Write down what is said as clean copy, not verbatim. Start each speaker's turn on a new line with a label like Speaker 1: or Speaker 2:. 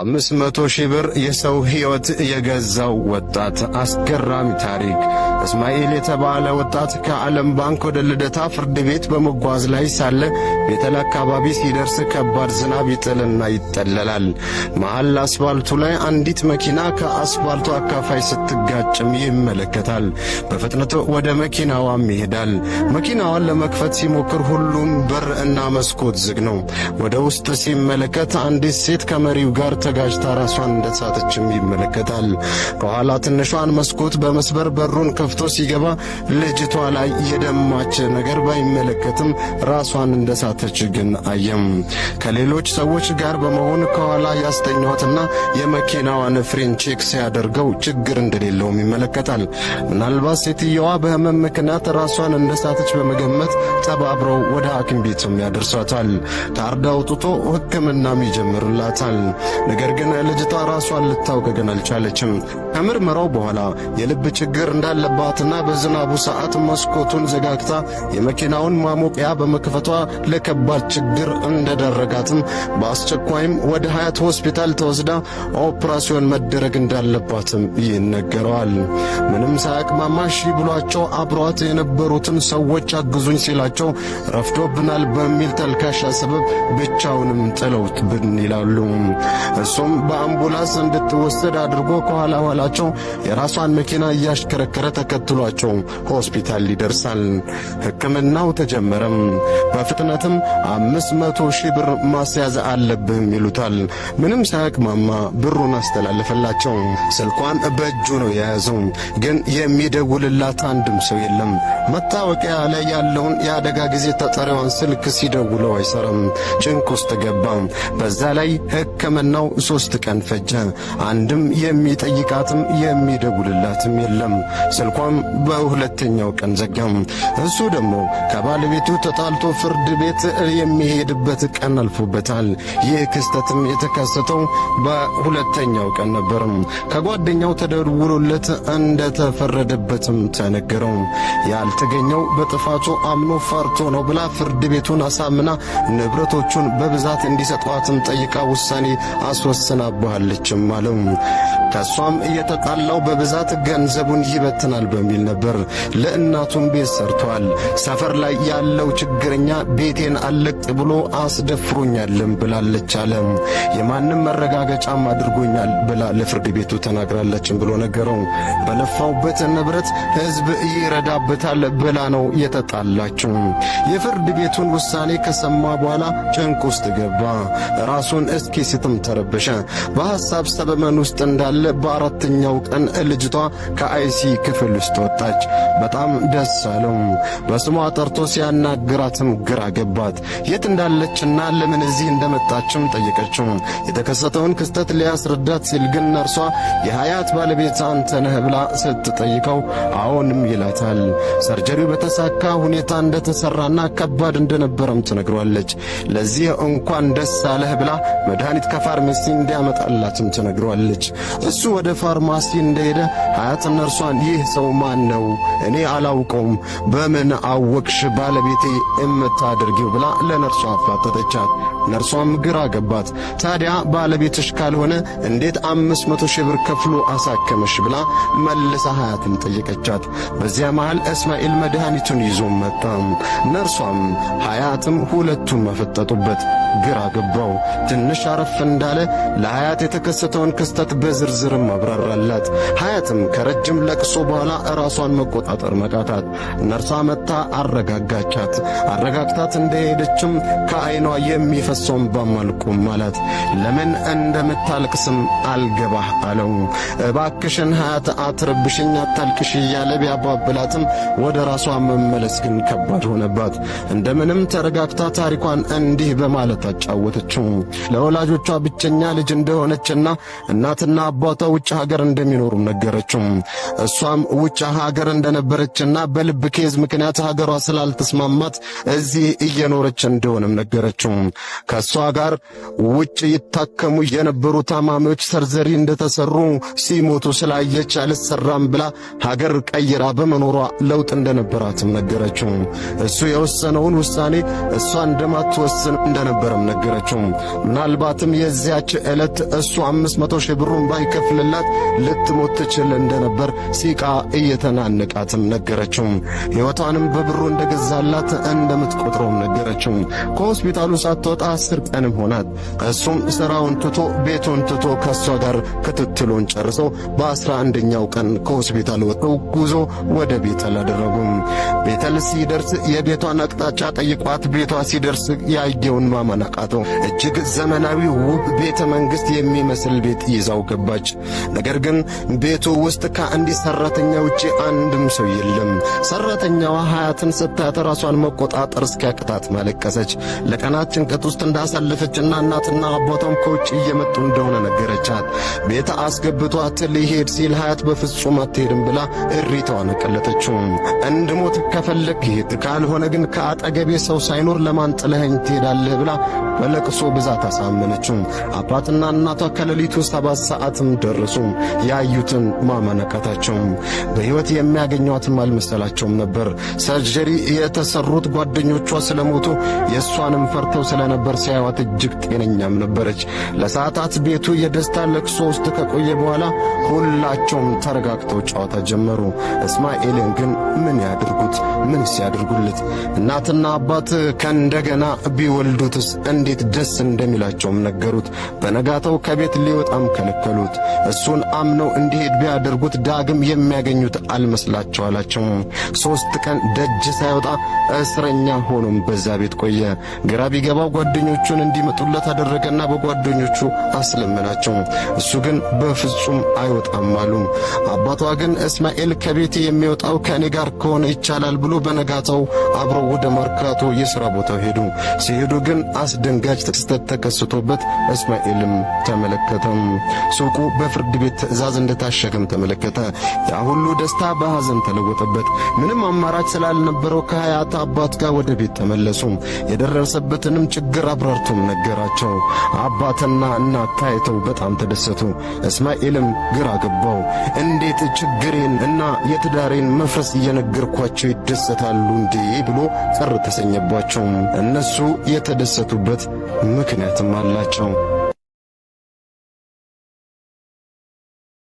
Speaker 1: በ500,000 ብር የሰው ሕይወት የገዛው ወጣት አስገራሚ ታሪክ። እስማኤል የተባለ ወጣት ከዓለም ባንክ ወደ ልደታ ፍርድ ቤት በመጓዝ ላይ ሳለ ቤተል አካባቢ ሲደርስ ከባድ ዝናብ ይጥልና ይጠለላል። መሃል አስፋልቱ ላይ አንዲት መኪና ከአስፋልቱ አካፋይ ስትጋጭም ይመለከታል። በፍጥነት ወደ መኪናዋም ይሄዳል። መኪናዋን ለመክፈት ሲሞክር ሁሉም በር እና መስኮት ዝግ ነው። ወደ ውስጥ ሲመለከት አንዲት ሴት ከመሪው ጋር ተጋጅታ ራሷን እንደሳተችም ይመለከታል። ከኋላ ትንሿን መስኮት በመስበር በሩን ከፍቶ ሲገባ ልጅቷ ላይ የደማች ነገር ባይመለከትም ራሷን እንደሳተች ግን አየም። ከሌሎች ሰዎች ጋር በመሆን ከኋላ ያስተኛዋትና የመኪናዋን ፍሬን check ሲያደርገው ችግር እንደሌለውም ይመለከታል። ምናልባት ሴትየዋ በህመም ምክንያት ራሷን እንደሳተች በመገመት ተባብረው ወደ ሐኪም ቤትም ያደርሷታል። ካርድ አውጥቶ ሕክምናም ይጀምርላታል። ነገር ግን ልጅቷ ራሷን ልታውቅ ግን አልቻለችም። ከምርመራው በኋላ የልብ ችግር እንዳለባትና በዝናቡ ሰዓት መስኮቱን ዘጋግታ የመኪናውን ማሞቂያ በመክፈቷ ለከባድ ችግር እንደዳረጋትም በአስቸኳይም ወደ ሀያት ሆስፒታል ተወስዳ ኦፕራሲዮን መደረግ እንዳለባትም ይነገረዋል። ምንም ሳያቅማማ እሺ ብሏቸው አብሯት የነበሩትን ሰዎች አግዙኝ ሲላቸው ረፍዶብናል በሚል ተልካሻ ሰበብ ብቻውንም ጥለውት ብን ይላሉ። እሱም በአምቡላንስ እንድትወሰድ አድርጎ ከኋላ ኋላቸው የራሷን መኪና እያሽከረከረ ተከትሏቸው ሆስፒታል ይደርሳል። ሕክምናው ተጀመረም። በፍጥነትም 500,000 ብር ማስያዝ አለብህም ይሉታል። ምንም ሳያቅማማ ብሩን አስተላለፈላቸው። ስልኳን በእጁ ነው የያዘው፣ ግን የሚደውልላት አንድም ሰው የለም። መታወቂያ ላይ ያለውን የአደጋ ጊዜ ተጠሪዋን ስልክ ሲደውለው አይሰራም። ጭንቅ ውስጥ ገባ። በዛ ላይ ሕክምናው 3 ቀን ፈጀ። አንድም የሚጠይቃትም የሚደውልላትም የለም። ስልኳም በሁለተኛው ቀን ዘጋም። እሱ ደግሞ ከባለቤቱ ተጣልቶ ፍርድ ቤት የሚሄድበት ቀን አልፎበታል። ይህ ክስተትም የተከሰተው በሁለተኛው ቀን ነበር። ከጓደኛው ተደውሎለት እንደተፈረደበትም ተነገረው። ያልተገኘው በጥፋቱ አምኖ ፈርቶ ነው ብላ ፍርድ ቤቱን አሳምና ንብረቶቹን በብዛት እንዲሰጧትም ጠይቃ ውሳኔ አስወስናባለችም አለው። ከሷም እየተጣላው በብዛት ገንዘቡን ይበትናል በሚል ነበር። ለእናቱም ቤት ሰርቷል። ሰፈር ላይ ያለው ችግረኛ ቤቴን አለቅ ብሎ አስደፍሮኛልም ብላለች አለ። የማንም መረጋገጫም አድርጎኛል ብላ ለፍርድ ቤቱ ተናግራለችም ብሎ ነገረው። በለፋውበት ንብረት ሕዝብ ይረዳበታል ብላ ነው የተጣላችው። የፍርድ ቤቱን ውሳኔ ከሰማ በኋላ ጭንቅ ውስጥ ገባ። ራሱን እስኪ ስትም ተረበሸ። በሐሳብ ሰበመን ውስጥ እንዳለ በአራተኛው ቀን ልጅቷ ከአይሲ ክፍል ውስጥ ወጣች። በጣም ደስ አለው። በስሟ ጠርቶ ሲያናግራትም ግራ ገባት። የት እንዳለችና ለምን እዚህ እንደመጣችም ጠየቀችው። የተከሰተውን ክስተት ሊያስረዳት ሲል ግን ነርሷ የሀያት ባለቤት አንተ ነህ ብላ ስትጠይቀው አዎንም ይላታል። ሰርጀሪው በተሳካ ሁኔታ እንደተሰራና ከባድ እንደነበረም ትነግሯለች። ለዚህ እንኳን ደስ አለህ ብላ መድኃኒት ከፋርማሲ እንዲያመጣላትም ትነግሯለች። እሱ ወደ ፋርማሲ እንደሄደ ሀያት ነርሷን ይህ ሰው ማን ነው? እኔ አላውቀውም፣ በምን አወቅሽ ባለቤቴ እምታደርጊው ብላ ለነርሷ አፋጠጠቻት። ነርሷም ግራ ገባት። ታዲያ ባለቤትሽ ካልሆነ እንዴት 500,000 ብር ከፍሎ አሳከመሽ ብላ መልሳ ሀያትን ጠየቀቻት። በዚያ መሃል እስማኤል መድኃኒቱን ይዞ መጣ። ነርሷም ሀያትም ሁለቱም አፈጠጡበት። ግራ ገባው። ትንሽ አረፍ እንዳለ ለሀያት የተከሰተውን ክስተት በዝርዝርም አብራራላት። ሀያትም ከረጅም ለቅሶ በኋላ ራሷን መቆጣጠር መቃታት። ነርሷ መጥታ አረጋጋቻት። አረጋግታት እንደሄደችም ከዓይኗ የሚፈሰው እንባም አልቆም አላት። ለምን እንደምታለቅስም አልገባህ አለው። እባክሽን ሀያት አትረብሽኝ፣ አታልቅሽ እያለ ቢያባብላትም ወደ ራሷ መመለስ ግን ከባድ ሆነባት። እንደምንም ተረጋግታ ታሪኳን እንዲህ በማለት አጫወተችው። ለወላጆቿ ብቸኛ ልጅ እንደሆነችና እናትና አባቷ ውጭ ሀገር እንደሚኖሩም ነገረችው። እሷም ውጭ ሀገር እንደነበረችና በልብ case ምክንያት ሀገሯ ስላልተስማማት እዚህ እየኖረች እንደሆነም ነገረችው። ከሷ ጋር ውጭ ይታከሙ የነበሩ ታማሚዎች surgery እንደተሰሩ ሲሞቱ ስላየች አልሰራም ብላ ሀገር ቀይራ በመኖሯ ለውጥ እንደነበራትም ነገረችው። እሱ የወሰነውን ውሳኔ እሷ እንደማትወስን እንደነበረም ነገረችው። ምናልባትም የዚያች ዕለት እሱ 500 ሺህ ብሩን ባይከፍልላት ልትሞት ትችል እንደነበር ሲቃ እየተናነቃትም ነገረችው። ሕይወቷንም በብሩ እንደገዛላት እንደምትቆጥረውም ነገረችው። ከሆስፒታሉ ሳትወጣ 10 ቀንም ሆናት። እሱም ስራውን ትቶ ቤቱን ትቶ ከሷ ጋር ክትትሉን ጨርሰው በ11ኛው ቀን ከሆስፒታል ወጥተው ጉዞ ወደ ቤተል አደረጉ። ቤተል ሲደርስ የቤቷን አቅጣጫ ጠይቋት ቤቷ ሲደርስ ያየውን ማመን አቃተው። እጅግ ዘመናዊ ውብ ቤተ መንግስት የሚመስል ቤት ይዛው ገባች። ነገር ግን ቤቱ ውስጥ ከአንዲት ሰራተኛ ውጪ አንድም ሰው የለም። ሰራተኛዋ ሀያትን ስታያት ራሷን መቆጣጠር እስኪያቅታት ማለቀሰች። ለቀናት ጭንቀት ውስጥ እንዳሳለፈችና እናትና አባቷም ከውጭ እየመጡ እንደሆነ ነገረቻት። ቤት አስገብቷት ሊሄድ ሲል ሀያት በፍጹም አትሄድም ብላ እሪታዋን ቀለጠችው። እንድሞት ከፈለግ ሂድ፣ ካልሆነ ግን ከአጠገቤ ሰው ሳይኖር ለማን ጥለኸኝ ትሄዳለህ ብላ በለቅሶ ብዛት አሳመነችው። አባትና እናቷ ከሌሊቱ 7 ሰዓትም ደረሱ። ያዩትን ማመን አቃታቸው። በሕይወት የሚያገኟትም አልመሰላቸውም ነበር። ሰርጀሪ የተሰሩት ጓደኞቿ ስለሞቱ የእሷንም ፈርተው ስለነበር ሲያዩዋት እጅግ ጤነኛም ነበረች። ለሰዓታት ቤቱ የደስታ ለቅሶ ውስጥ ከቆየ በኋላ ሁላቸውም ተረጋግተው ጨዋታ ጀመሩ። እስማኤልን ግን ምን ያድርጉት? ምን ሲያደርጉለት? እናትና አባት ከእንደገና ቢወልዱትስ እንዴት ደስ እንደሚላቸውም ነገሩት። በነጋታው ከቤት ሊወጣም ከለከሉት። እሱን አምነው እንዲሄድ ቢያደርጉት ዳግም የሚያገኙት አልመስላቸው አላቸው። 3 ቀን ደጅ ሳይወጣ እስረኛ ሆኖም በዛ ቤት ቆየ። ግራ ቢገባው ጓደኞቹን እንዲመጡለት አደረገና በጓደኞቹ አስለመናቸው። እሱ ግን በፍጹም አይወጣም አሉ። አባቷ ግን እስማኤል ከቤቴ የሚወጣው ከእኔ ጋር ከሆነ ይቻላል ብሎ በነጋታው አብረው ወደ መርካቶ የሥራ ቦታው ሄዱ። ሲሄዱ ግን አስደንጋጭ ክስተት ተከስቶበት እስማኤልም ተመለከተም። ሱቁ በፍርድ ቤት ትዕዛዝ እንደታሸገም ተመለከተ። ያ ሁሉ ደስታ በሐዘን ተለወጠበት። ምንም አማራጭ ስላልነበረው ከሀያት አባት ጋር ወደ ቤት ተመለሱ። የደረሰበትንም ችግር አብራርቶም ነገራቸው። አባትና እናት ታይተው በጣም ተደሰቱ። እስማኤልም ግራ ገባው። እንዴት ችግሬን እና የትዳሬን መፍረስ እየነገርኳቸው ይደሰታሉ እንዴ ብሎ ቅር ተሰኘባቸው። እነሱ የተደሰቱበት ምክንያትም አላቸው።